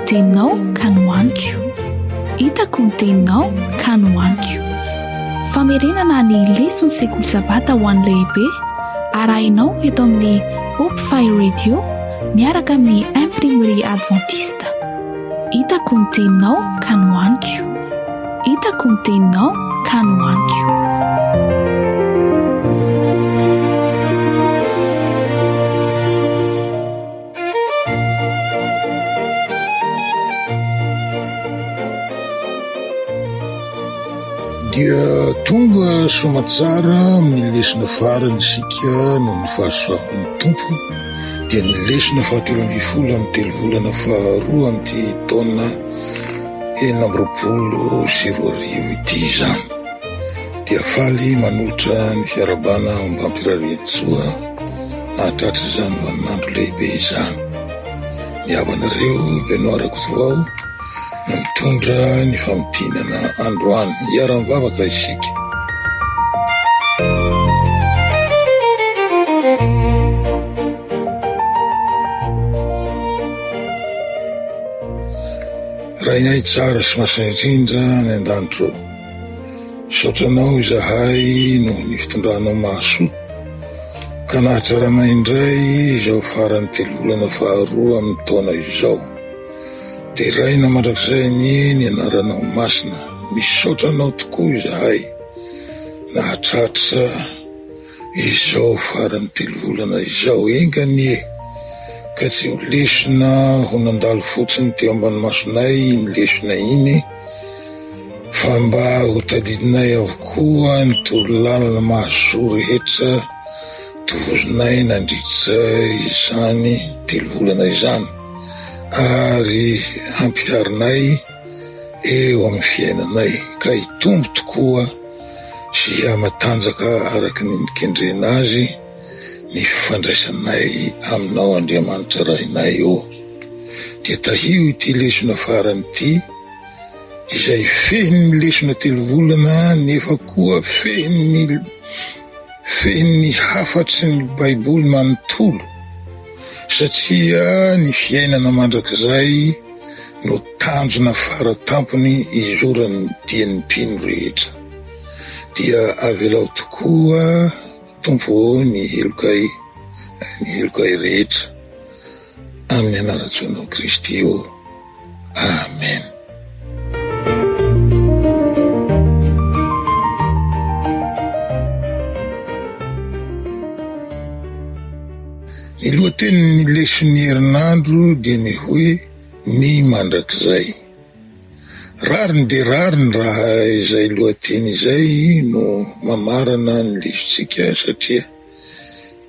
teninao ka nohaniko. Hitako ny teninao ka nohaniko. Famerenana ny leson'ny sekoly sabata ho an'ny lehibe arahinao eto amin'ny Hope Fire Radio miaraka amin'ny Imprimerie Adventiste. Hitako ny teninao ka nohaniko. Hitako ny teninao ka nohaniko. Dia tonga soamatsara amin'ny lesona farany isika noho ny fahasoavan'ny Tompo dia ny lesona fahatelo ambin'ny folo amin'ny telo volana faharoa amin'ity taona 2026 ity izany. Dia faly manolotra ny fiarabana ombam-pirariantsoa nahatratra izany vaninandro lehibe izany. Ny havanareo Benoît Rakotovao no mitondra ny famintinana androany. Hiara-mivavaka isika. Rainay tsara sy masina indrindra any an-danitra ô. Misaotra Anao izahay noho ny fitondranao mahasoa ka nahatrarana indray izao faran'ny telovolana faharoa amin'ny taona izao. Deraina mandrakizay anie ny anaranao masina. Misaotra Anao tokoa izahay nahatratra izao faran'ny telovolana izao. Enga anie ka tsy ho lesona ho nandalo fotsiny teo ambany masonay iny lesona iny, Fa mba ho tadidinay avokoa ny torolalana mahasoa rehetra tovozinay nandritra izany telovolana izany ary hampiharinay eo amin'ny fiainanay ka hitombo tokoa sy hihamatanjaka araka ny nikendrena azy ny fifandraisanay aminao Andriamanitra Rainay ô. Dia tahio ity lesona farany ity. izay fehin'ny lesona telovolana nefa koa fehin'ny fehin'ny hafatry ny Baiboly manontolo, satria ny fiainana mandrakizay no tanjona fara tampony izoran'ny dian'ny mpino rehetra. Dia avelao tokoa Tompo ô ny helokay ny helokay rehetra amin'ny anaran-tsoanao Kristy ô. Amen. Ny lohatenin'ny leson'ny herinandro dia ny hoe ny mandrakizay. Rariny dia rariny raha izay lohateny izay no mamarana ny lesontsika satria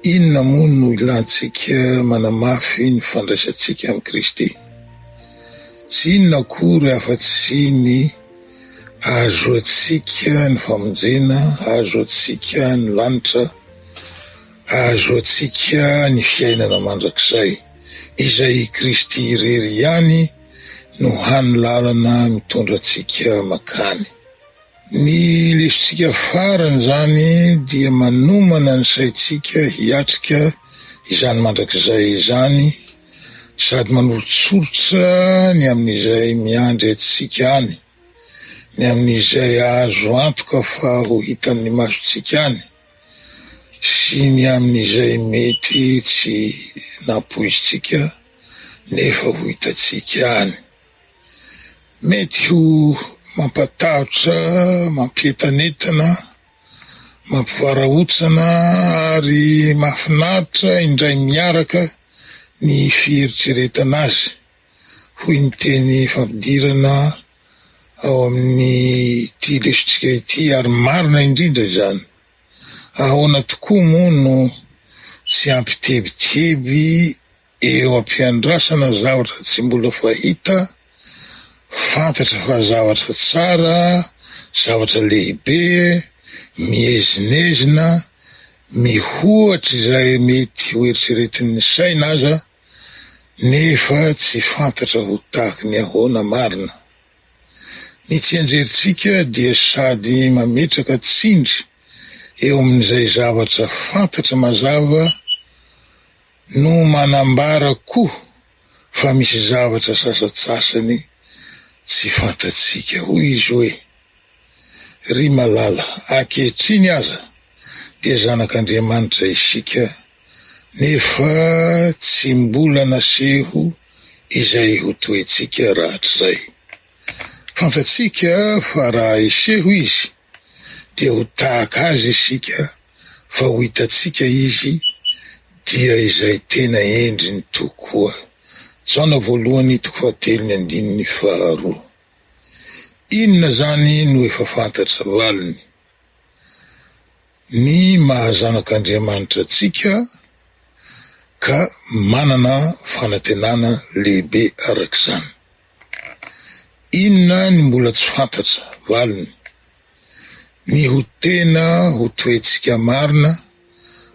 inona moa no ilantsika manamafy ny fandraisantsika amin'i Kristy? Tsy inona akory afa-tsy ny hahazoantsika ny famonjena, hahazoantsika ny lanitra, hahazoantsika ny fiainana mandrakizay, izay i Kristy irery ihany no hany lalana mitondra antsika makany. Ny lesontsika farany izany dia manomana ny saintsika hiatrika izany mandrakizay izany sady manoritsoritra ny amin'izay miandry antsika any, ny amin'izay azo antoka fa ho hitan'ny masontsika any, sy ny amin'izay mety tsy nampoizintsika nefa ho hitantsika any. Mety ho mampatahotra, mampientanentana, Mampivarahontsana ary mahafinaritra indray miaraka ny fieritreretana azy, hoy ny teny fampidirana ao amin'ity lesontsika ity, ary marina indrindra izany. Ahoana tokoa moa no tsy hampitebiteby Eo am-piandrasana zavatra tsy mbola fahita, fantatra fa zavatra tsara, zavatra lehibe, miezinezina, mihoatra izay mety ho eritreretin'ny saina aza, nefa tsy fantatra ho tahaky ny ahoana marina. Ny tsianjerintsika dia sady mametraka tsindry eo amin'izay zavatra fantatra mazava, no manambara koa fa misy zavatra sasantsasany tsy fantatsika. Hoy izy hoe, Ry malala, ankehitriny aza dia zanak'Andriamanitra isika, nefa tsy mbola naseho izay ho toetsika rahatrizay. Fantatsika fa raha hiseho Izy, dia ho tahaka Azy isika, fa ho hitantsika Izy, dia izay tena endriny tokoa. Jaona voalohany toko fahatelo ny andininy faharoa. Inona izany no efa fantatra? Valiny, Ny maha zanak'Andriamanitra antsika ka manana fanantenana lehibe araka izany. Inona ny mbola tsy fantatra? Valiny, Ny ho tena ho toetsika marina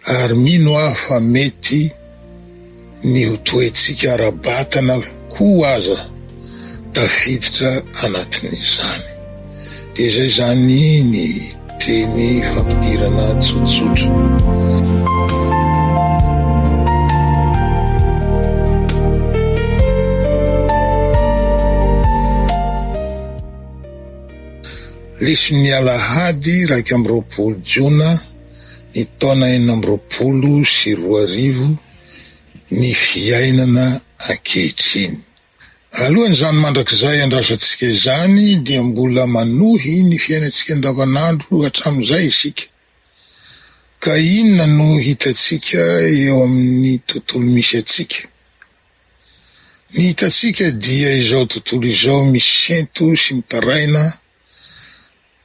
ary mino aho fa mety ny ho toetsika ara-batana koa aza tafiditra anatin'izany. Dia izay izany ny teny fampidirana tsotsotra. Leson'ny alahady 21 jona ny taona 2026 ny fiainana ankehitriny. Alohan'izany mandrakizay andrasantsika izany dia mbola manohy ny fiainantsika andavanandro hatramin'izay isika. Ka inona no hitantsika eo amin'ny tontolo misy antsika? Ny hitantsika dia izao tontolo izao misento sy mitaraina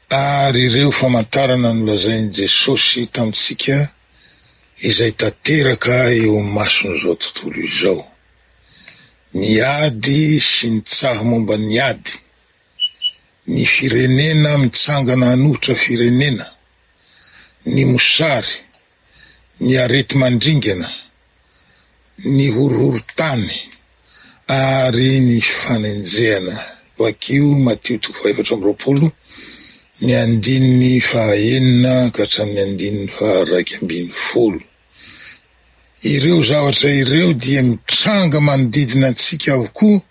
ary ireo famantarana nolazain'i Jesosy tamintsika izay tanteraka eo imason'izao tontolo izao. Ny ady sy ny tsaho momba ny ady, ny firenena mitsangana hanohitra firenena, ny mosary, ny areti-mandringana, ny horohorontany ary ny fanenjehana. Vakio Matio toko fahaefatra amby 20, ny andininy fahaenina ka hatramin'ny andininy faha-11. Ireo zavatra ireo dia mitranga manodidina antsika avokoa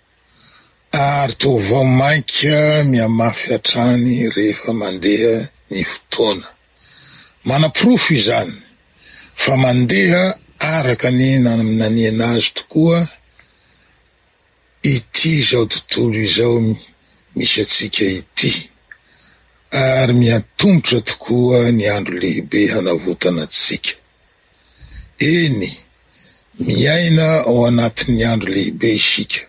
ary toa vao mainka mihamafy hatrany rehefa mandeha ny fotoana. Manaporofo izany fa mandeha araka ny naminaniana azy tokoa ity izao tontolo izao misy antsika ity, ary mihantomotra tokoa ny andro lehibe hanavotana antsika. Eny, miaina ao anatin'ny andro lehibe isika,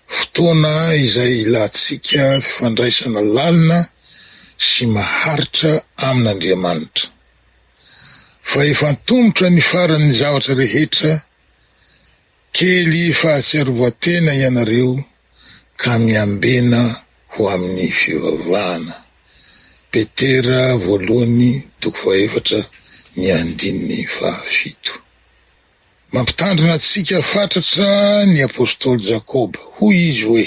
fotoana izay ilantsika fifandraisana lalina sy maharitra amin'Andriamanitra. Fa efa antomotra ny faran'ny zavatra rehetra, Kely fahatsiarovan-tena ianareo ka miambena ho amin'ny fivavahana. Petera voalohany toko fahefatra ny andininy fahafito. Mampitandrina antsika fatratra ny apostoly Jakoba. Hoy izy hoe,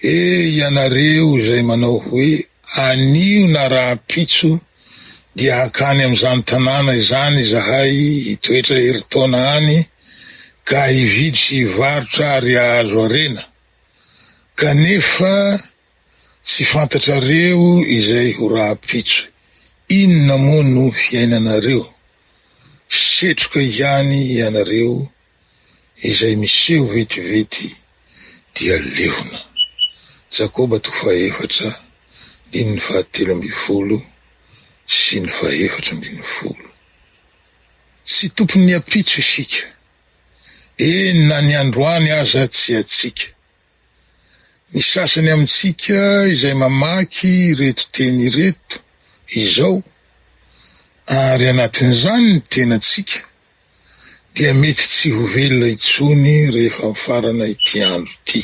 E ianareo izay manao hoe, Anio na rahampitso dia hankany amin'izany tanàna izany izahay hitoetra herintaona any ka hividy sy hivarotra ary hahazo harena, kanefa tsy fantatrareo izay ho rahampitso. Inona moa no fiainanareo? Setroka ihany ianareo izay miseho vetivety dia levona. Jakoba toko fahaefatra, andininy fahatelo ambin'ny folo sy ny fahefatra ambin'ny folo. Tsy tompon'ny ampitso isika, eny na ny androany aza tsy antsika. Ny sasany amintsika izay mamaky ireto teny ireto izao, ary anatin'izany ny tenantsika, dia mety tsy ho velona intsony rehefa mifarana ity andro ity.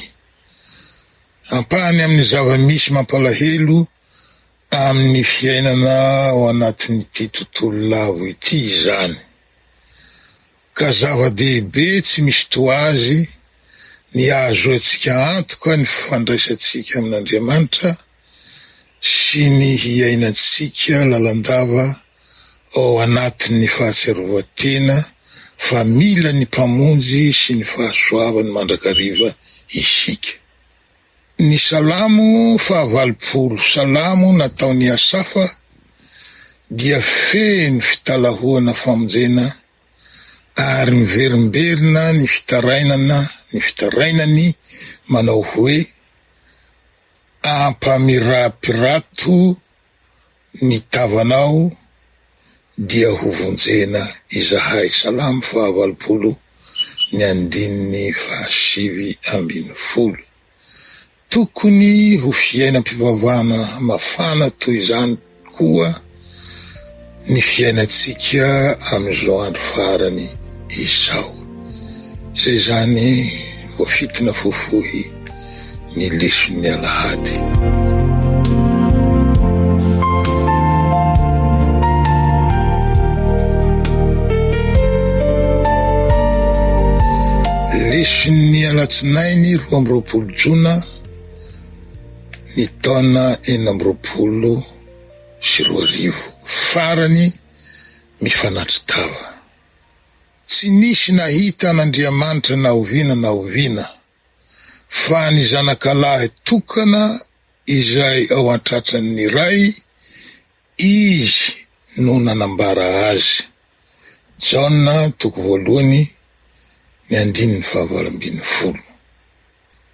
Ampahany amin'ny zava-misy mampalahelo amin'ny fiainana ao anatin'ity tontolo lavo ity izany. Ka zava-dehibe tsy misy toa azy ny hahazoantsika antoka ny fifandraisantsika amin'Andriamanitra sy ny hiainantsika lalandava ao anatin'ny fahatsiarovan-tena. fa mila ny Mpamonjy sy ny fahasoavany mandrakariva isika. Ny Salamo fahavalopolo, salamo nataon'i Asafa, dia feno fitalahoana famonjena ary miverimberina ny fitarainana ny fitarainany manao hoe, Ampamirapirato ny tavanao dia ho vonjena izahay. Salamo fahavalopolo ny andininy fahasivy ambin'ny folo. Tokony ho fiainam-pivavahana mafana toy izany koa ny fiainantsika amin'izao andro farany izao. Izay izany voafintina fohifohy ny leson'ny alahady. Leson'ny alatsinainy 22 jona ny taona 2026. Farany mifanatri-tava. Tsy nisy nahita an'Andriamanitra na oviana na oviana, fa ny Zanakalahy tokana izay ao an-tratran'ny Ray, Izy no nanambara azy. Jaona toko voalohany ny andininy fahavalo ambin'ny folo.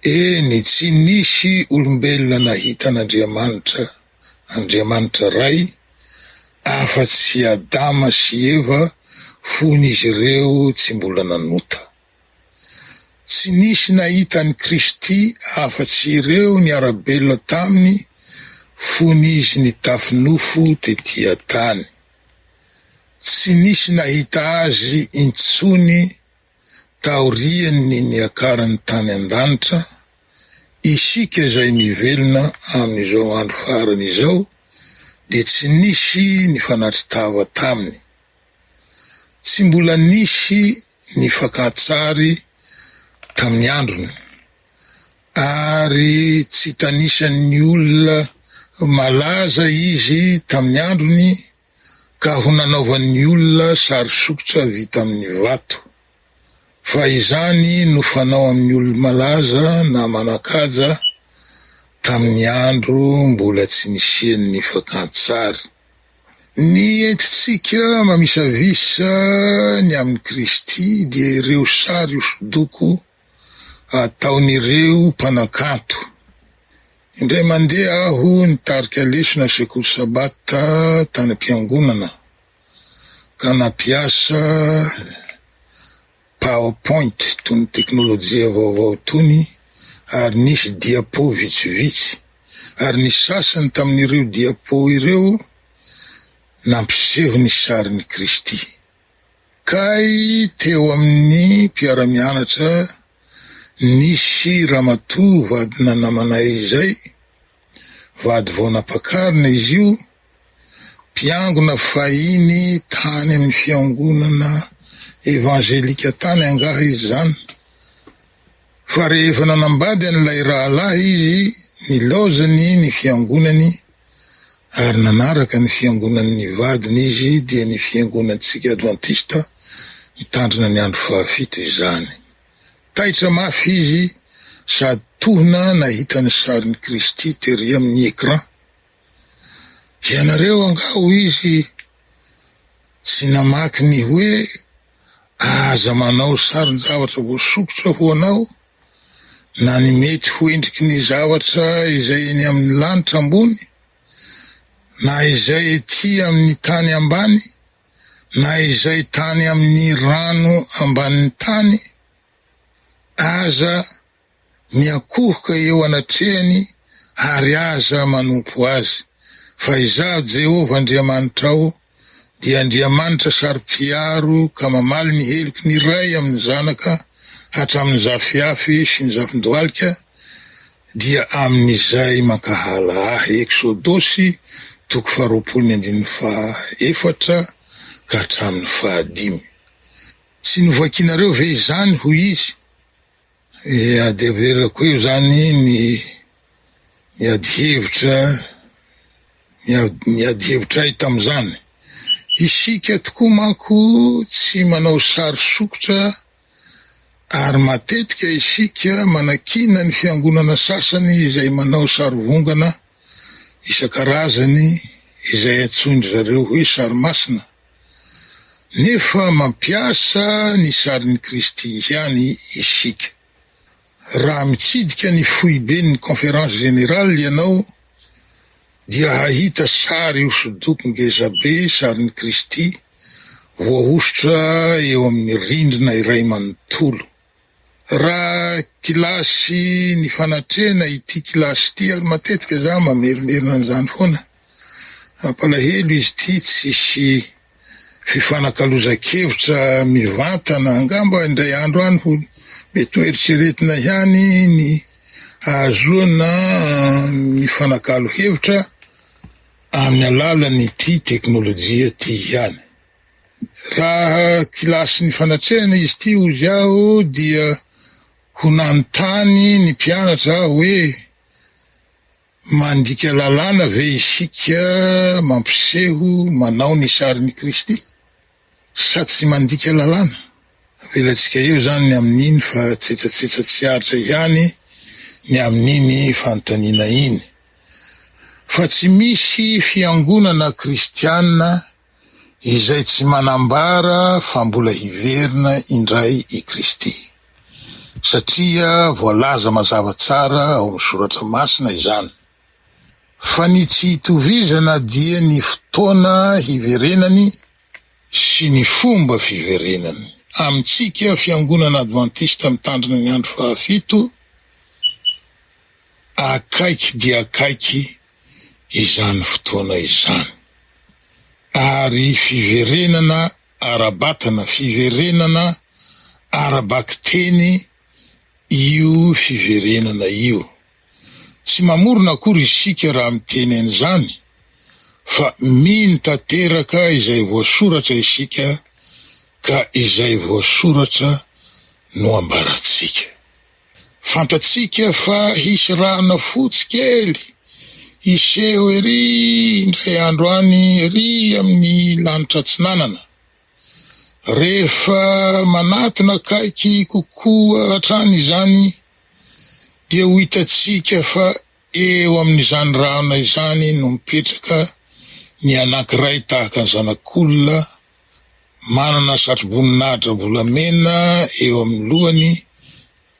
Eny, tsy nisy olombelona nahita an'Andriamanitra, Andriamanitra Ray, afa-tsy Adama sy Eva fony izy ireo tsy mbola nanota. Tsy nisy nahita an'i Kristy afa-tsy ireo niara-belona taminy fony izy nitafy nofo tetỳ an-tany. Tsy nisy nahita azy intsony taorian'ny niakarany tany an-danitra, isika izay mivelona amin'izao andro farany izao dia tsy nisy nifanatri-tava taminy. Tsy mbola nisy ny fakan-tsary tamin'ny androny, ary tsy tanisan'ny olona malaza izy tamin'ny androny ka ho nanaovan'ny olona sary sokitra vita amin'ny vato. Fa izany no fanao amin'ny olo-malaza na manan-kaja tamin'ny andro mbola tsy nisian'ny fakan-tsary. Ny entintsika mamisavisa ny amin'i Kristy dia ireo sary hosodoko ataon'ireo mpanakanto. Indray mandeha aho nitarika lesona sekoly Sabata tany am-piangonana ka nampiasa PowerPoint tony teknolojia vaovao tony ary nisy diapo vitsivitsy ary ny sasany tamin'ireo diapo ireo nampiseho ny sarin'i Kristy. Kay teo amin'ny mpiara-mianatra nisy ramatoa vadina namanay izay, vady vao nampakarina izy io, mpiangona fahiny tany amin'ny fiangonana evangelika tany angaha izy izany, fa rehefa nanambady an'ilay rahalahy izy nilaozany ny fiangonany ary nanaraka ny fiangonan'ny vadiny izy dia ny fiangonantsika advantista mitandrina ny andro fahafito izany. Taitra mafy izy sady tohina nahita ny sarin'i Kristy tery amin'ny écran. Ianareo angaha hoy izy tsy namaky ny hoe aza manao sarin-javatra voasokitra ho anao na ny mety ho endriky ny zavatra izay eny amin'ny lanitra ambony na izay ety amin'ny tany ambany na izay tany amin'ny rano ambanin'ny tany aza miankohoka eo anatrehany ary aza manompo azy, fa Izaho Jehovah Andriamanitrao dia Andriamanitra saro-piaro ka mamaly ny heloky ny ray amin'ny zanaka hatramin'ny zafiafy sy ny zafindohalika, dia amin'izay mankahala ahy. Eksodosy toko faharoapolo ny andininy fahaefatra ka hatramin'ny fahadimy. Tsy novakinareo ve izany? hoy izy. Ia, dia averiko eo izany ny ny ady hevitra ny ady hevitray tamin'izany. Isika tokoa manko tsy manao sary sokitra ary matetika isika manakiana ny fiangonana sasany izay manao sarivongana isan-karazany izay antsoin-dry zareo hoe sary masina, nefa mampiasa ny sarin'i Kristy ihany isika. Raha mitsidika ny foiben'ny Conférence Générale ianao dia hahita sary hosodoko ngezabe sarin'i Kristy voahosotra eo amin'ny rindrina iray manontolo. Raha kilasy nifanatrehana ity kilasy ity ary matetika za mamerimberina an'izany foana, mampalahelo izy ity tsisy fifanakalozan-kevitra mivantana, angamba indray andro any ho mety ho eritreretina ihany ny hahazoana mifanakalo hevitra amin'ny alalan'ity teknolojia ity ihany. Raha kilasin'ny fanatrehana izy ity hozy aho dia ho nanontany ny mpianatra aho hoe Mandika lalàna ve isika mampiseho manao ny sarin'i Kristy? Sa tsy mandika lalàna? Avelantsika eo izany ny amin'iny fa tsetsatsetsa tsy aritra ihany ny amin'iny fanontaniana iny. Fa tsy misy fiangonana kristiana izay tsy manambara fa mbola hiverina indray i Kristy, satria voalaza mazava tsara ao amin'ny Soratra Masina izany. Fa ny tsy itovizana dia ny fotoana hiverenany sy ny fomba fiverenany. Amintsika Fiangonana Advantista Mitandrina ny Andro Fahafito, Akaiky dia akaiky izany fotoana izany. Ary fiverenana ara-batana, fiverenana ara-bakiteny io fiverenana io. Tsy mamorona akory isika raha miteny an'izany, fa mino tanteraka izay voasoratra isika ka izay voasoratra no ambarantsika. Fantatsika fa hisy rano fotsy kely hiseho ery indray andro any ery amin'ny lanitra atsinanana. Rehefa manatona akaiky kokoa hatrany izany dia ho hitantsika fa eo amin'izany rahona izany no mipetraka ny anankiray tahaka ny zanak'olona manana satroboninahitra volamena eo amin'ny lohany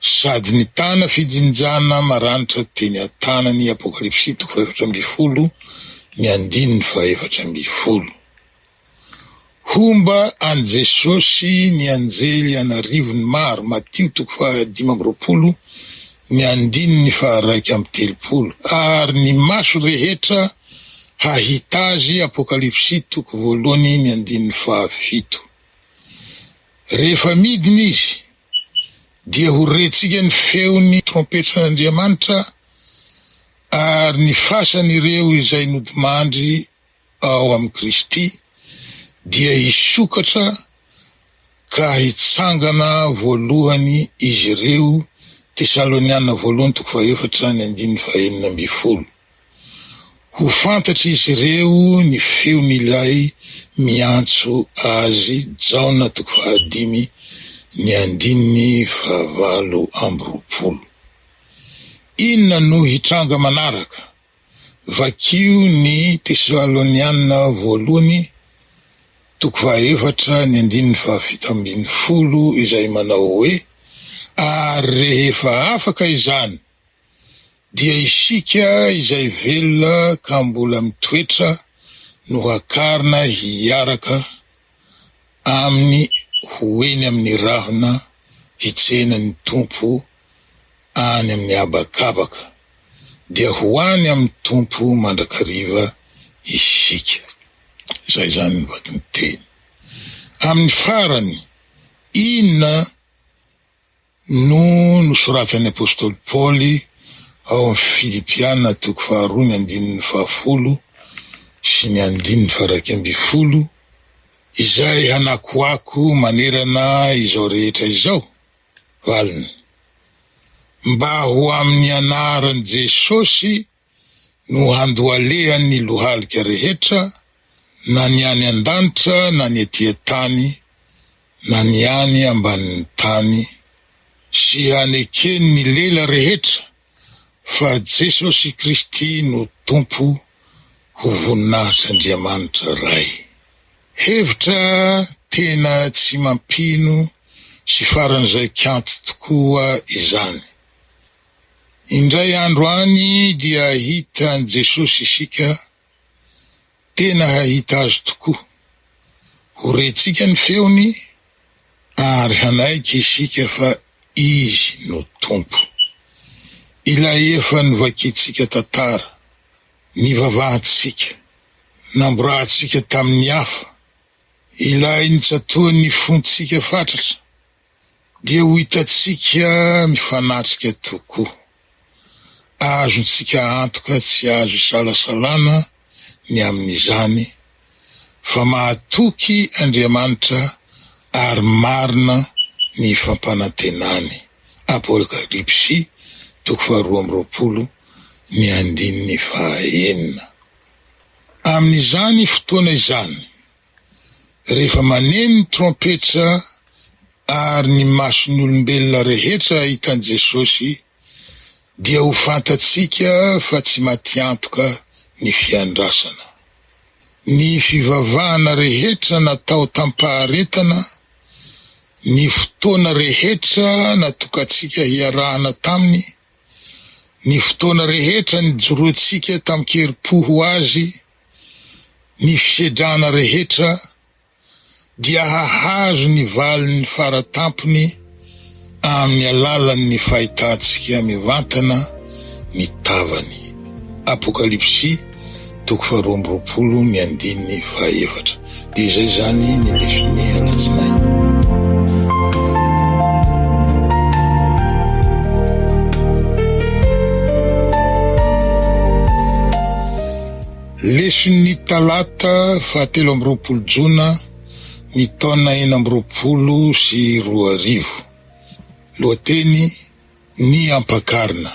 sady nitana fijinjana maranitra teny an-tanany Apokalypsy toko fahefatra ambinifolo ny andininy fahefatra ambinifolo. Homba an'i Jesosy ny anjely an'arivony maro Matio toko faha 25 ny andininy faha-31 ary ny maso rehetra hahita azy Apokalypsy toko voalohany ny andininy faha-7. Rehefa midina izy dia ho rentsika ny feon'ny trompetran'Andriamanitra ary ny fasan'ireo izay nodimandry ao amin'i Kristy dia hisokatra ka hitsangana voalohany izy ireo Tesaloniana voalohany toko fahefatra ny andininy fahenina ambinifolo. Ho fantatr'izy ireo ny feon'ilay miantso azy Jaona toko fahadimy ny andininy fahavalo amby roapolo. Inona no hitranga manaraka? Vakio ny Tesaloniana Voalohany toko fahaefatra ny andininy fahafito ambinifolo izay manao hoe, Ary rehefa afaka izany, dia isika izay velona ka mbola mitoetra no hakarina hiaraka aminy ho eny amin'ny rahona hitsena ny Tompo any amin'ny habakabaka, dia ho any amin'ny Tompo mandrakariva isika. Izay izany ny vakin-teny. Amin'ny farany, inona no nosoratan'ny apostoly Paoly ao amin'ny Filipiana toko faharoa ny andininy fahafolo sy ny andininy faha-11, izay hanakoako manerana izao rehetra izao? Valiny, Mba ho amin'ny anaran'i Jesosy no handohalehan'ny lohalika rehetra. Na ny any an-danitra na ny ety an-tany na ny any ambanin'ny tany, sy haneken'ny lela rehetra fa Jesosy Kristy no Tompo ho voninahitr'Andriamanitra Ray. Hevitra tena tsy mampino sy faran'izay kanto tokoa izany. Indray andro any dia hahita an'i Jesosy isika, tena hahita Azy tokoa. Ho rentsika ny feony ary hanaiky isika fa Izy no Tompo. Ilay efa novakintsika tantara, nivavahantsika, namborahantsika tamin'ny hafa, ilay nitsatohan'ny fontsika fatratra, dia ho hitantsika mifanatrika tokoa. Azontsika antoka tsy azo isalasalana ny amin'izany fa mahatoky Andriamanitra ary marina ny fampanantenany. Apokalypsy toko faharoa amby roapolo ny andininy fahaenina. Amin'izany fotoana izany, rehefa maneno ny trompetra ary ny mason'ny olombelona rehetra hahita an'i Jesosy, dia ho fantatsika fa tsy matiantoka ny fiandrasana. Ny fivavahana rehetra natao tamim-paharetana, ny fotoana rehetra natokantsika hiarahana taminy, ny fotoana rehetra nijoroantsika tamin-kerim-po ho Azy, ny fisedrana rehetra dia hahazo ny valiny fara tampony amin'ny alalan'ny fahitantsika mivantana ny tavany. Apokalypsy toko faharoa amby roapolo ny andininy fahaefatra. Dia izay izany ny leson'ny alatsinainy. Leson'ny talata fahatelo amby roapolo jona ny taona 2026. Lohateny, Ny Ampakarina.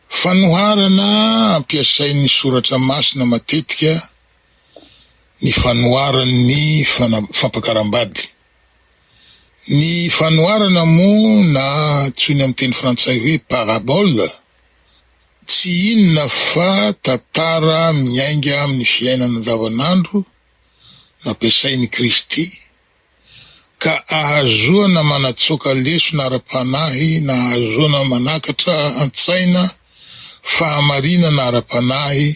Fanoharana ampiasain'ny Soratra Masina matetika ny fanoharan'ny fampakaram-bady. Ny fanoharana moa na antsoina amin'ny teny frantsay hoe parabole tsy inona fa tantara miainga amin'ny fiainana andavanandro nampiasain'i Kristy ka ahazoana manatsoaka lesona ara-panahy na ahazoana manakatra an-tsaina fahamarinana ara-panahy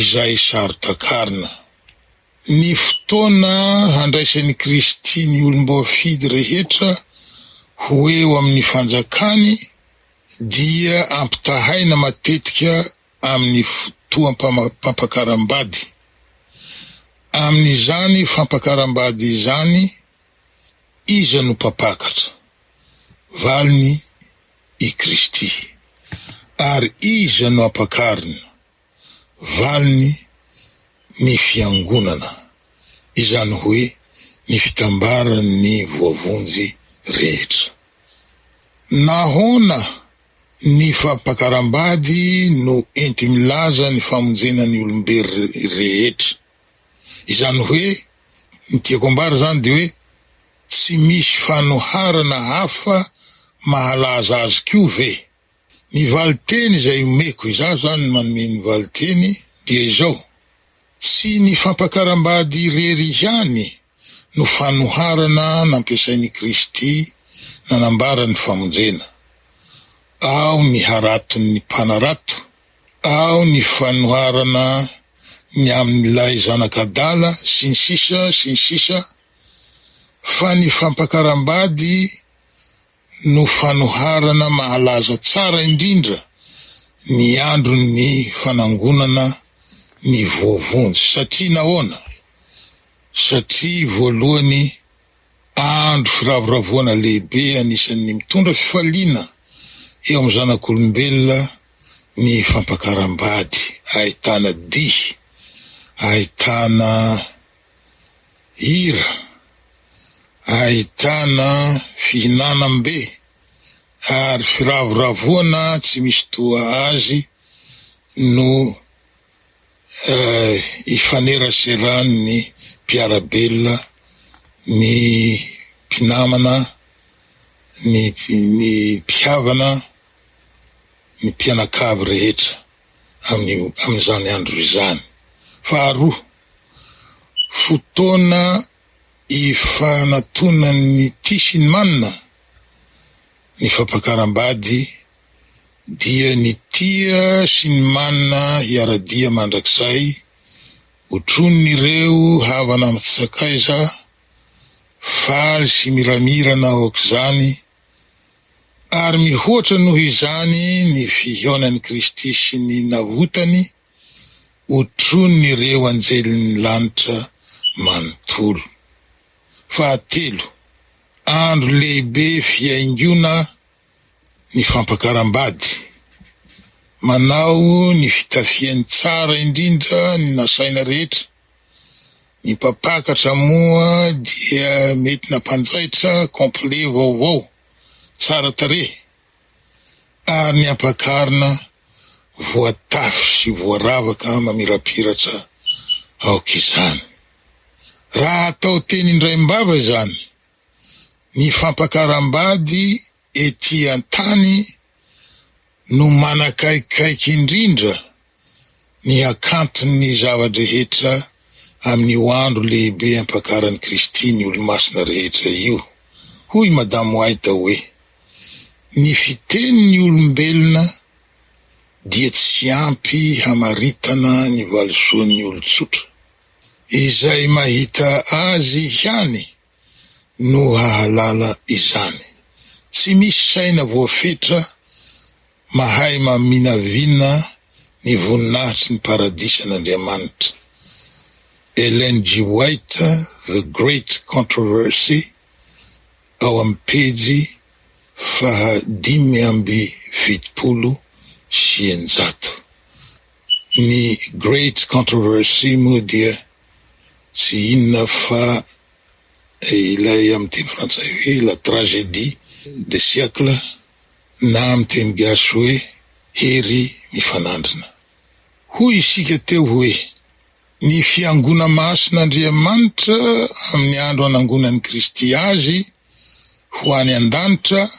izay saro-takarina. Ny fotoana handraisan'i Kristy ny olom-boafidy rehetra ho eo amin'ny fanjakany dia ampitahaina matetika amin'ny fotoam-pampakaram-bady. Amin'izany fampakaram-bady izany, iza no mpampakatra? Valiny, i Kristy. Ary iza no ampakarina? Valiny, ny Fiangonana, izany hoe ny fitambaran'ny voavonjy rehetra. Nahoana ny fampakaram-bady no enti-milaza ny famonjena ny olombery rehetra? Izany hoe, ny tiako ambara izany dia hoe tsy misy fanoharana hafa mahalaza azy koa ve? Ny valinteny izay omeko, izaho izany no manome ny valinteny, dia izao, Tsy ny fampakaram-bady irery ihany no fanoharana nampiasain'i Kristy nanambara ny famonjena. Ao ny haraton'ny mpanarato, ao ny fanoharana ny amin'ilay zanak'adala, sy ny sisa sy ny sisa Fa ny fampakaram-bady no fanoharana mahalaza tsara indrindra ny andron'ny fanangonana ny voavonjy. Satria nahoana? Satria voalohany andro firavoravoana lehibe anisan'ny mitondra fifaliana eo amin'ny zanak'olombelona ny fampakaram-bady, ahitana dihy, ahitana Hira ahitana fihinanam-be ary firavoravoana tsy misy toa azy no ifaneraseran'ny mpiara-belona, ny mpinamana, ny ny mpihavana, ny mpianakavy rehetra amin'io amin'izany andro izany. Faharoa, fotoana ifanatonan'ny tia sy ny manina ny fampakaram-bady dia ny tia sy ny manina hiara-dia mandrakizay, otronin'ireo havana aman-tsakaiza, faly sy miramirana aok'izany, ary mihoatra noho izany ny fihaonan'i Kristy sy ny navotany, otronin'ireo anjelin'ny lanitra manontolo. Fahatelo, andro lehibe fihaingoana ny fampakaram-bady. Manao ny fitafiany tsara indrindra ny nasaina rehetra. Ny mpampakatra moa dia mety nampanjaitra complet vaovao, tsara tarehy, ary ny ampakarina voatafy sy voaravaka mamirapiratra aoka izany. Raha atao teny indraim-bava izany, ny fampakaram-bady ety an-tany no manakaikaiky indrindra ny hakanton'ny zava-drehetra amin'io andro lehibe ampakaran'i Kristy ny olomasina rehetra io. Hoy Madame White hoe, Ny fitenin'ny olombelona dia tsy ampy hamaritana ny valisoan'ny olon-tsotra. Izay mahita azy ihany no hahalala izany. Tsy misy saina voafetra mahay maminavina ny voninahitry ny paradisan'Andriamanitra. Ellen G. White, The Great Controversy, ao amin'ny pejy faha 675. Ny Great Controversy moa dia tsy inona fa ilay amin'ny teny frantsay hoe la tragédie des siècles na amin'ny teny gasy hoe hery mifanandrina. Hoy isika teo hoe ny Fiangona Masin'Andriamanitra amin'ny andro anangonan'i Kristy azy ho any an-danitra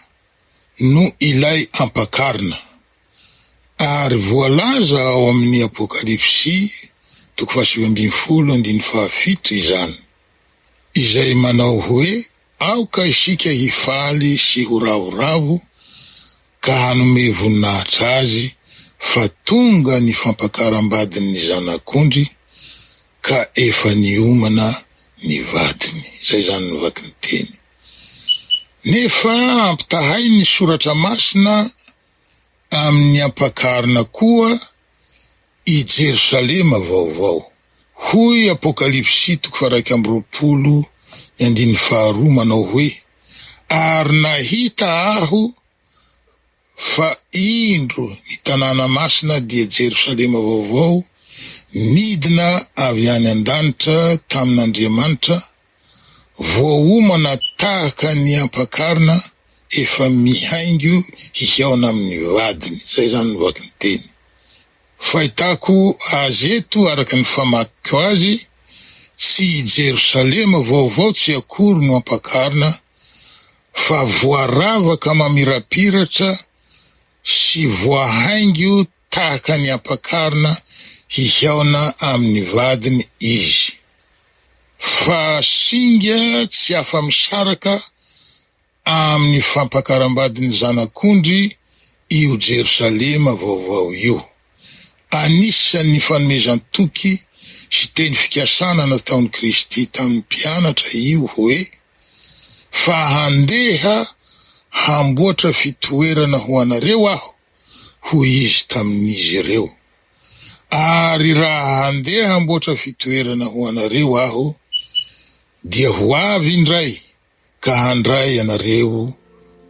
no ilay ampakarina. Ary voalaza ao amin'ny Apokalypsy toko faha-19 andininy faha-7 izany, izay manao hoe, Aoka isika hifaly sy ho ravoravo ka hanome voninahitra Azy, fa tonga ny fampakaram-badin'ny Zanak'ondry, ka efa niomana ny vadiny. Izay izany no vakin'ny teny. Nefa ampitahain'ny Soratra Masina amin'ny ampakarina koa i Jerosalema vaovao. Hoy Apokalypsy toko faha-21 ny andininy faharoa manao hoe, Ary nahita aho fa indro ny tanàna masina dia Jerosalema vaovao nidina avy any an-danitra tamin'Andriamanitra, voaomana tahaka ny ampakarina efa mihaingo hihaona amin'ny vadiny. Izay izany no vakin'ny teny. Fahitako azy eto araka ny famakiko azy, tsy i Jerosalema vaovao tsy akory no ampakarina fa voaravaka mamirapiratra sy voahaingo tahaka ny ampakarina hihaona amin'ny vadiny izy. Fa singa tsy afa-misaraka amin'ny fampakaram-badin'ny Zanak'ondry io Jerosalema vaovao io. Anisan'ny fanomezan-toky sy teny fikasana nataon'i Kristy tamin'ny mpianatra io hoe, Fa handeha hamboatra fitoerana ho anareo Aho, hoy Izy tamin'izy ireo. Ary raha handeha hamboatra fitoerana ho anareo Aho, dia ho avy indray ka handray anareo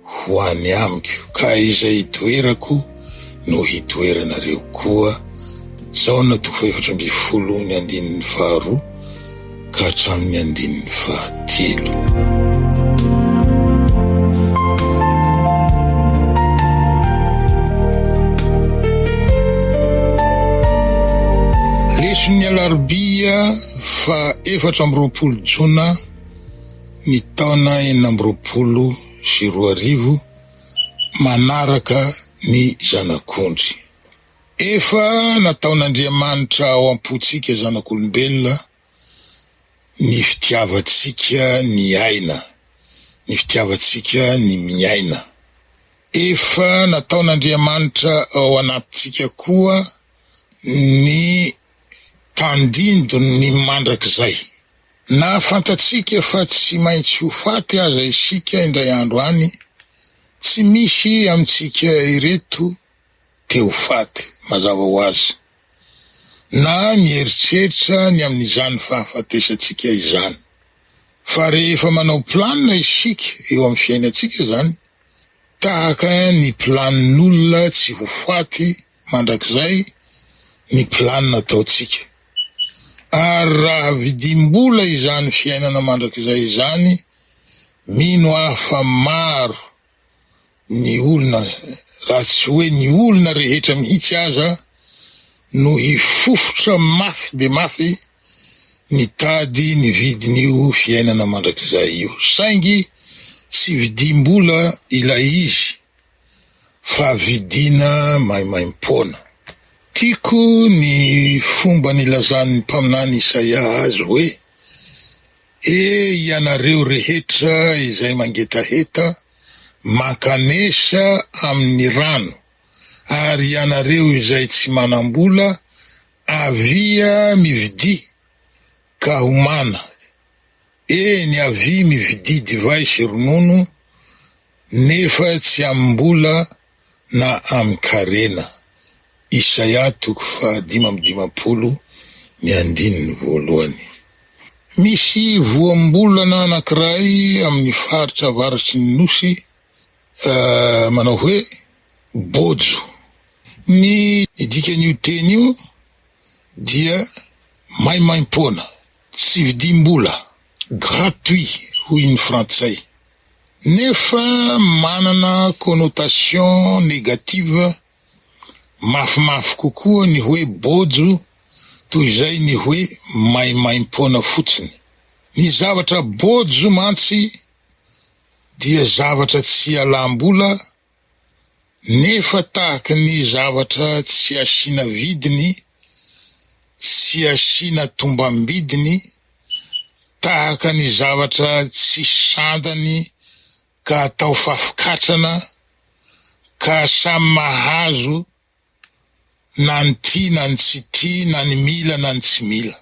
ho any amiko, ka izay itoerako no hitoeranareo koa. Jaona toko faha-14 ny andininy faharoa ka hatramin'ny andininy fahatelo. Leson'ny alarobia faha 24 jona ny taona 2026 manaraka ny Zanak'ondry. Efa nataon'Andriamanitra ao am-pontsika zanak'olombelona ny fitiavantsika ny aina, ny fitiavantsika ny miaina. Efa nataon'Andriamanitra ao anatintsika koa ny tandindon'ny mandrakizay. Na fantatsika fa tsy maintsy ho faty aza isika indray andro any, tsy misy amintsika ireto te ho faty, mazava ho azy, na mieritreritra ny amin'izany fahafatesantsika izany. Fa rehefa manao planina isika eo amin'ny fiainantsika izany, tahaka ny planin'olona tsy ho faty mandrakizay ny planina ataontsika. Ary raha vidim-bola izany fiainana mandrakizay izany, mino aho fa maro ny olona, raha tsy hoe ny olona rehetra mihitsy aza, no hifofotra mafy dia mafy nitady ny vidin'io fiainana mandrakizay io. Saingy tsy vidim-bola ilay izy fa vidina maimaim-poana. Tiako ny fomba nilazan'ny mpaminany Isaia azy hoe, E ianareo rehetra izay mangetaheta, mankanesa amin'ny rano, ary ianareo izay tsy manam-bola, avia mividia ka homana, eny, avia mividia divay sy ronono, nefa tsy amim-bola na amin-karena. Isaia toko faha-55 ny andininy voalohany. Misy voambolana anankiray amin'ny faritra avaratry ny Nosy manao hoe Bojo. Ny dikan'io teny io dia maimaimpoana, tsy vidiam-bola, gratuit hoy ny frantsay, nefa manana connotation négative mafimafy kokoa ny hoe bojo toy izay ny hoe maimaimpoana fotsiny. Ny zavatra bojo mantsy dia zavatra tsy ialam-bola nefa tahaky ny zavatra tsy asiana vidiny, tsy asiana tombam-bidiny, tahaka ny zavatra tsy sandany ka atao fafikatrana ka samy mahazo na ny tia na ny tsy tia na ny mila na ny tsy mila.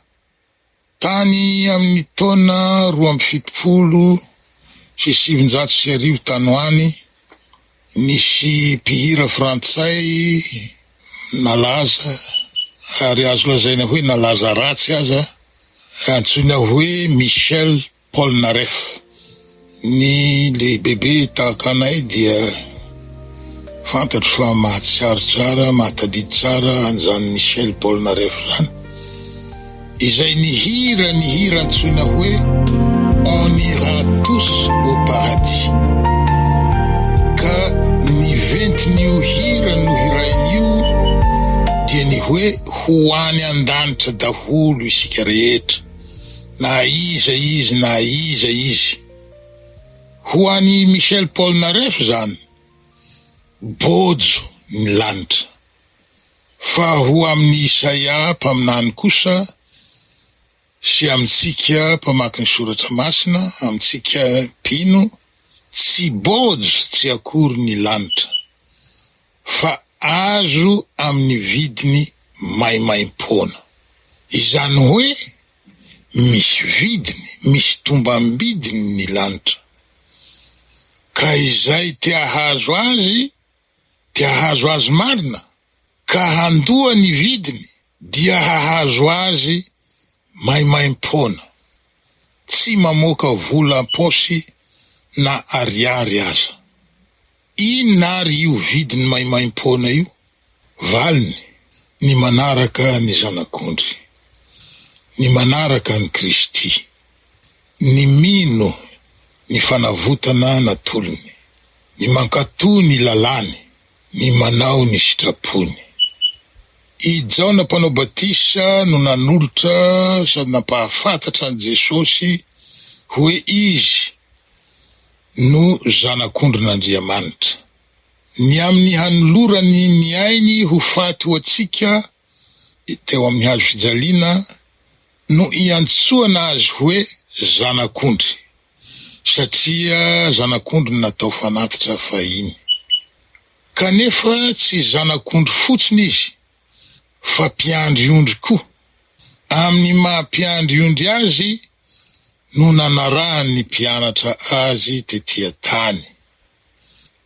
Tany amin'ny taona 1972 tany ho any, nisy mpihira frantsay nalaza, ary azo lazaina hoe nalaza ratsy aza, antsoina hoe Michel Polnareff. Ny lehibebe tahaka anay dia fantatro fa mahatsiaro tsara, mahatadidy tsara an'izany Michel Polnareff izany, izay nihira ny hira antsoina hoe On ira tous au paradis. Ka ny ventin'io hira nohirainy io dia ny hoe ho any an-danitra daholo isika rehetra. Na iza izy na iza izy. Ho an'i Michel Polnareff izany, bojo ny lanitra. Fa ho amin'i Isaia mpaminany kosa sy amintsika mpamaky ny Soratra Masina, amintsika mpino, tsy bojo tsy akory ny lanitra, fa azo amin'ny vidiny maimaimpoana. Izany hoe misy vidiny, misy tombam-bidiny ny lanitra. Ka izay te hahazo azy, te hahazo azy marina, ka handoa ny vidiny, dia hahazo azy maimaimpoana, tsy mamoaka vola am-paosy na ariary aza. Inona ary io vidiny maimaimpoana io? Valiny, Ny manaraka ny Zanak'ondry. Ny manaraka an'i Kristy. Ny mino ny fanavotana natolony. Ny mankatò ny lalàny. Ny manao ny sitrapony. I Jaona Mpanao Batisa no nanolotra sady nampahafantatra an'i Jesosy hoe Izy no Zanak'ondrin'Andriamanitra. Ny amin'ny hanolorany ny ainy ho faty ho antsika teo amin'ny hazo fijaliana no iantsoana Azy hoe Zanak'ondry, satria zanak'ondry no natao fanatitra fahiny. Kanefa tsy zanak'ondry fotsiny izy fa mpiandry ondry koa. Amin'ny maha mpiandry ondry azy no nanarahan'ny mpianatra azy tety an-tany.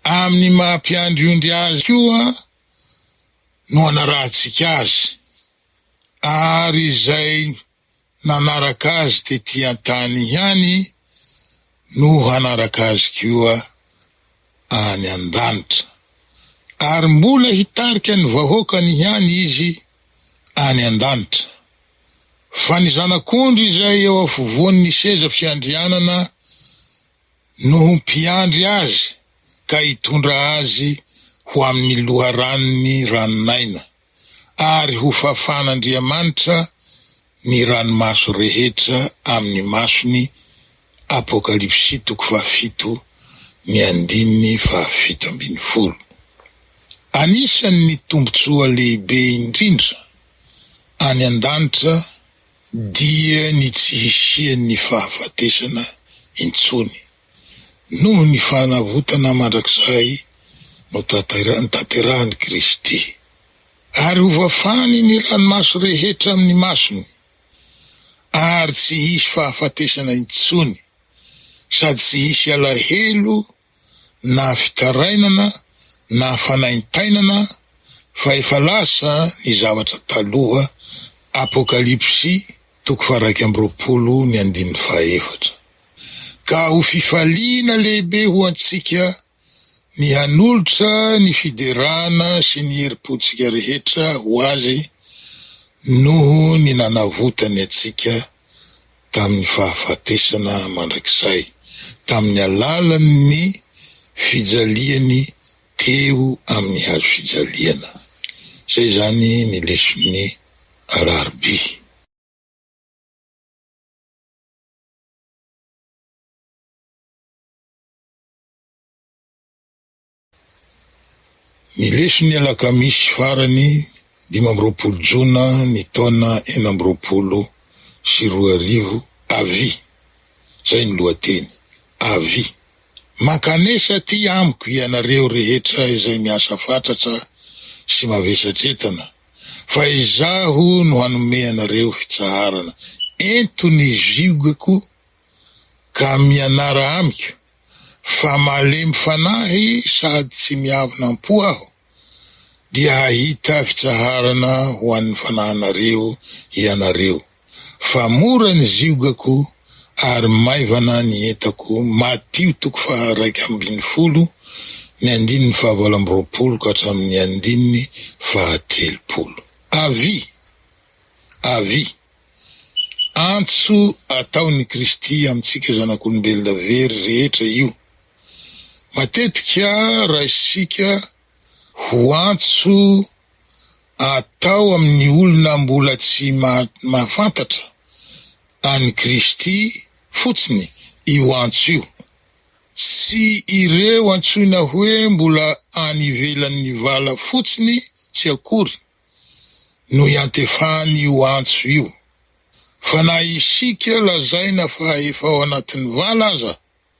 Amin'ny maha mpiandry ondry azy koa no anarahantsika azy. Ary izay nanaraka azy tety an-tany ihany no hanaraka azy koa any an-danitra. Ary mbola hitarika ny vahoakany ihany izy any an-danitra. Fa ny Zanak'ondry izay eo afovoan'ny seza fiandrianana no ho mpiandry azy ka hitondra azy ho amin'ny loharanon'ny ranon'aina. ary ho fafan'Andriamanitra ny ranomaso rehetra amin'ny masony Apokalypsy toko fahafito ny andininy fahafito ambinifolo. Anisan'ny tombontsoa lehibe indrindra any an-danitra dia ny tsy hisian'ny fahafatesana intsony. Noho ny fanavotana mandrakizay notanterahin'i Kristy. Ary hovafany ny ranomaso rehetra amin'ny masony, ary tsy hisy fahafatesana intsony, sady tsy hisy alahelo na fitarainana na fanaintainana, fa efa lasa ny zavatra taloha Apokalypsy toko faha-21 ny andininy fahaefatra. Ka ho fifaliana lehibe ho antsika ny hanolotra ny fiderana sy ny herim-pontsika rehetra ho Azy noho ny nanavotany antsika tamin'ny fahafatesana mandrakizay, tamin'ny alalan'ny fijaliany teo amin'ny hazo fijaliana. Izay izany ny leson'ny alarobia. Ny leson'ny alakamisy farany 25 jona ny taona 2026 Avia! Izay ny lohateny. Avia! Mankanesa aty amiko ianareo rehetra izay miasa fatratra sy mavesatretana, fa izaho no hanome anareo fitsaharana. Ento ny ziogako ka mianara amiko, fa malemy fanahy sady tsy miavona am-po aho, dia hahita fitsaharana ho an'ny fanahinareo ianareo. Fa mora ny ziogako ary maivana ny entako Matio toko faha-11, ny andininy faha-28 ka hatramin'ny andininy faha-30. Avia! Avia! Antso ataon'i Kristy amintsika zanak'olombelona very rehetra io. Matetika raisintsika ho antso atao amin'ny olona mbola tsy mahafantatra an'i Kristy fotsiny io antso io. Tsy ireo antsoina hoe mbola any ivelan'ny vala fotsiny tsy akory no iantefany io antso io, fa na isika lazaina fa efa ao anatin'ny vala aza,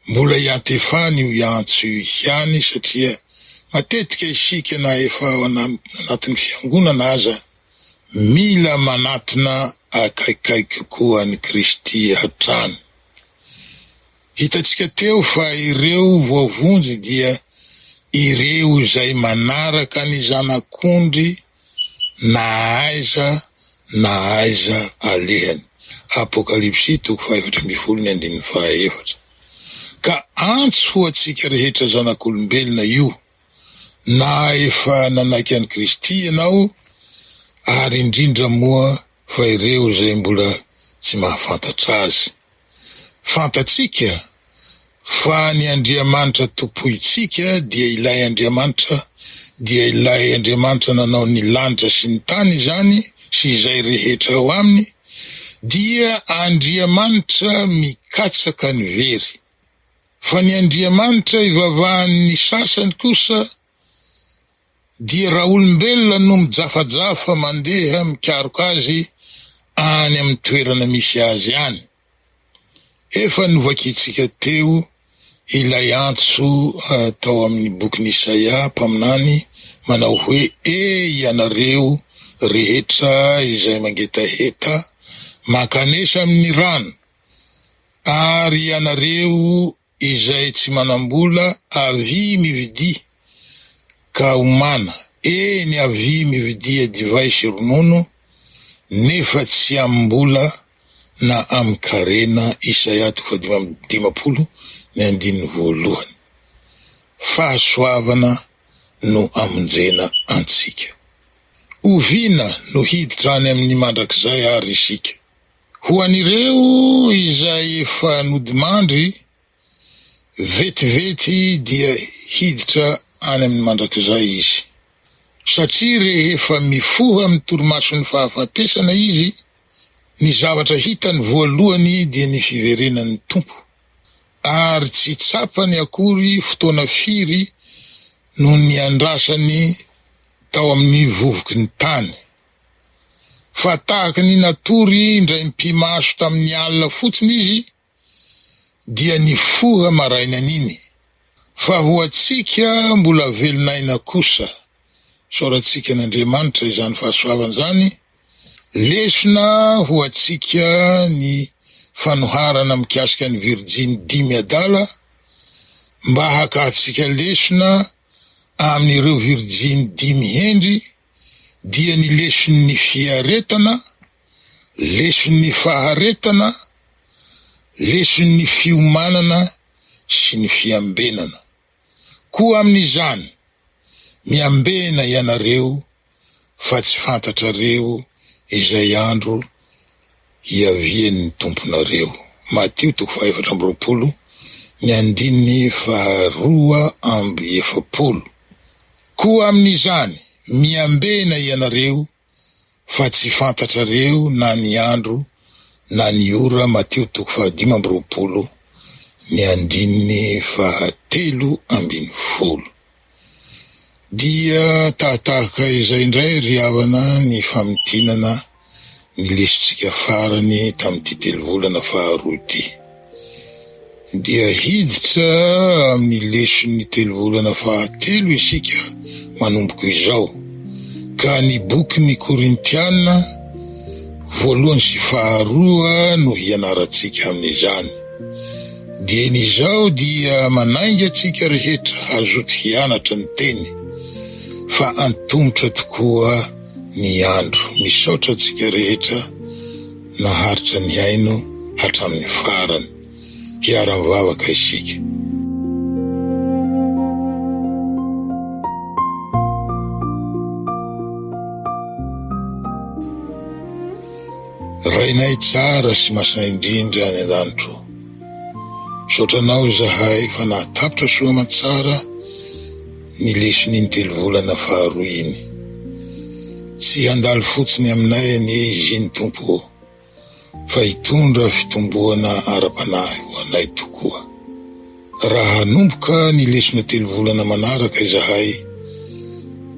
mbola iantefany io antso io ihany satria matetika isika na efa ao anatin'ny fiangonana aza mila manatona akaikikaiky kokoa an'i Kristy hatrany. Hitantsika teo fa ireo voavonjy dia ireo izay manaraka ny Zanak'ondry na aiza na aiza alehany. Apokalypsy toko faha-14 ny andininy faha-4. Ka antso ho antsika rehetra zanak'olombelona io, na efa nanaiky an'i Kristy ianao, ary indrindra moa fa ireo izay mbola tsy mahafantatra Azy. Fantatsika. Fa ny Andriamanitra tompointsika dia ilay Andriamanitra, dia ilay Andriamanitra nanao ny lanitra sy ny tany izany sy izay rehetra ao aminy, dia Andriamanitra mikatsaka ny very. Fa ny Andriamanitra ivavahan'ny sasany kosa dia raolombelona no mijafajafa mandeha mikaroka azy any amin'ny toerana misy azy any. Efa novakintsika teo ilay antso tao amin'ny bokin'i Isaia mpaminany manao hoe, E ianareo rehetra izay mangetaheta, mankanesa amin'ny rano, ary ianareo Izay tsy manam-bola, avia mividia ka homana, eny avia mividia divay sy ronono, nefa tsy amim-bola na amin-karena Isaia toko fahadimy amby dimampolo ny andininy voalohany. Fahasoavana no amonjena antsika. Oviana no hiditra any amin'ny mandrakizay àry isika? Ho an'ireo izay efa nodimandry, vetivety dia hiditra any amin'ny mandrakizay izy. Satria rehefa mifoha amin'ny torimason'ny fahafatesana izy, ny zavatra hitany voalohany dia ny fiverenan'ny Tompo, ary tsy tsapany akory fotoana firy no niandrasany tao amin'ny vovoky ny tany. Fa tahaka ny natory indray mipi-maso tamin'ny alina fotsiny izy dia nifoha marainan'iny. Fa ho antsika mbola velon'aina kosa, isaorantsika an'Andriamanitra izany fahasoavana izany, lesona ho antsika ny fanoharana mikasika ny virjiny dimy adala, mba hakantsika lesona amin'ireo virjiny dimy hendry, dia ny leson'ny fiaretana, leson'ny faharetana, leson'ny fiomanana sy ny fiambenana. Koa amin'izany, miambena ianareo fa tsy fantatrareo izay andro hiavian'ny Tomponareo. Matio toko fahaefatra amby roapolo, ny andininy faharoa amby efapolo. Koa amin'izany, miambena ianareo, fa tsy fantatrareo na ny andro na ny ora Matio toko fahadimy amby roapolo, ny andininy fahatelo ambin'ny folo. Dia tahatahaka izay indray ry havana ny famintinana ny lesontsika farany tamin'ity telovolana faharoa ity. Dia hiditra amin'ny leson'ny telovolana fahatelo isika manomboka izao, ka ny bokin'ny Korintiana voalohany sy faharoa no hianarantsika amin'izany. Dieny izao dia manainga antsika rehetra hazoto hianatra ny Teny fa antomotra tokoa ny andro. Misaotra antsika rehetra naharitra nihaino hatramin'ny farany. Hiara-mivavaka isika. Rainay tsara sy masina indrindra any an-danitro, misaotra Anao izahay fa nahatapitra soa aman-tsara ny leson'iny telovolana faharoa iny. Tsy handalo fotsiny aminay anie izy iny Tompo ô, fa hitondra fitomboana ara-panahy ho anay tokoa. Raha hanomboka ny lesona telovolana manaraka izahay,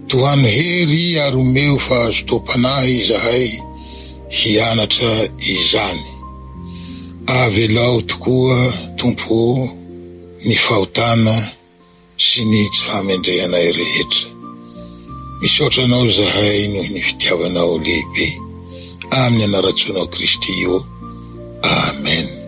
tohano hery ary omeo fahazotoam-panahy izahay hianatra izany. Avelao tokoa, Tompo ô, ny fahotana sy ny tsy fahamendrehanay rehetra. Misaotra Anao izahay noho ny fitiavanao lehibe. Amin'ny anaran-tsoanao Kristy ô. Amen.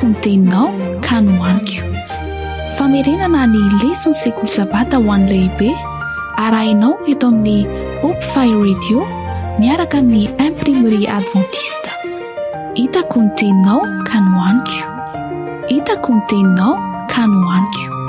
Hitako ny teninao ka nohaniko. Famerenana ny leson'ny sekoly sabata ho an'ny lehibe arahinao eto amin'ny Hope Fire Radio miaraka amin'ny Imprimerie Adventiste. Hitako ny teninao ka nohaniko. Hitako ny teninao ka nohaniko.